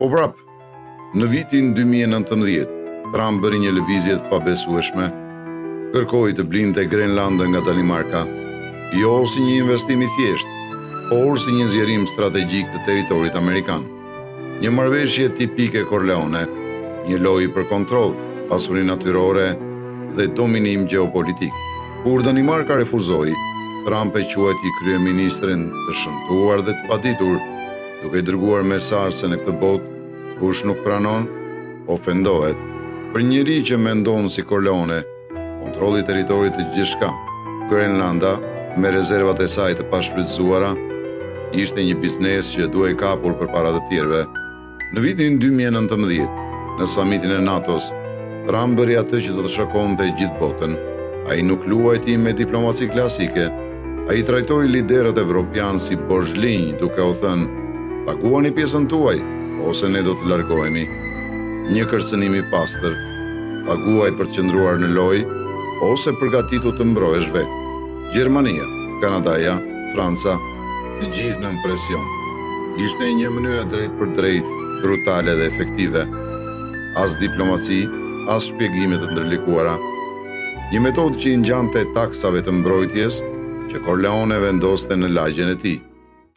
Po prapë, në vitin 2019, Trump bëri një lëvizje të pabesueshme. Kërkoi të blinte Grenlandën nga Danimarka, jo si një investim i thjeshtë, por si një zgjerim strategjik të territorit amerikan. Një marrëveshje tipike Corleone, një lojë për kontroll, pasuri natyrore dhe dominim gjeopolitik. Kur Danimarka refuzoi, Trump e quajti kryeministrin të shëmtuar dhe të paditur, duke i dërguar mesazh se në këtë botë, kush nuk pranon, ofendohet. Për një njeri që mendon si Corleone, kontrolli i territorit është gjithçka. Grenlanda, me rezervat e saj të pashfrytëzuara, ishte një biznes që duhej kapur përpara të tjerëve. Në vitin 2019, në samitin e NATO-s, Trump bëri atë që do të shokonte gjithë botën. Ai nuk luajti me diplomaci klasike. Ai trajtoi liderët evropianë si borxhlinj, duke u thënë: "Paguani pjesën tuaj, ose ne do të largohemi." Një kërcënim i pastër. Paguaj për të qëndruar në lojë, ose përgatitu të mbrohesh vetë. Gjermania, Kanadaja, Franca, të gjithë nën presion. Ishte një mënyrë e drejtpërdrejtë, brutale dhe efektive. As diplomaci, as shpjegime të ndërlikuara. Një metodë që i ngjante taksave të mbrojtjes që Corleone vendoste në lagjen e tij.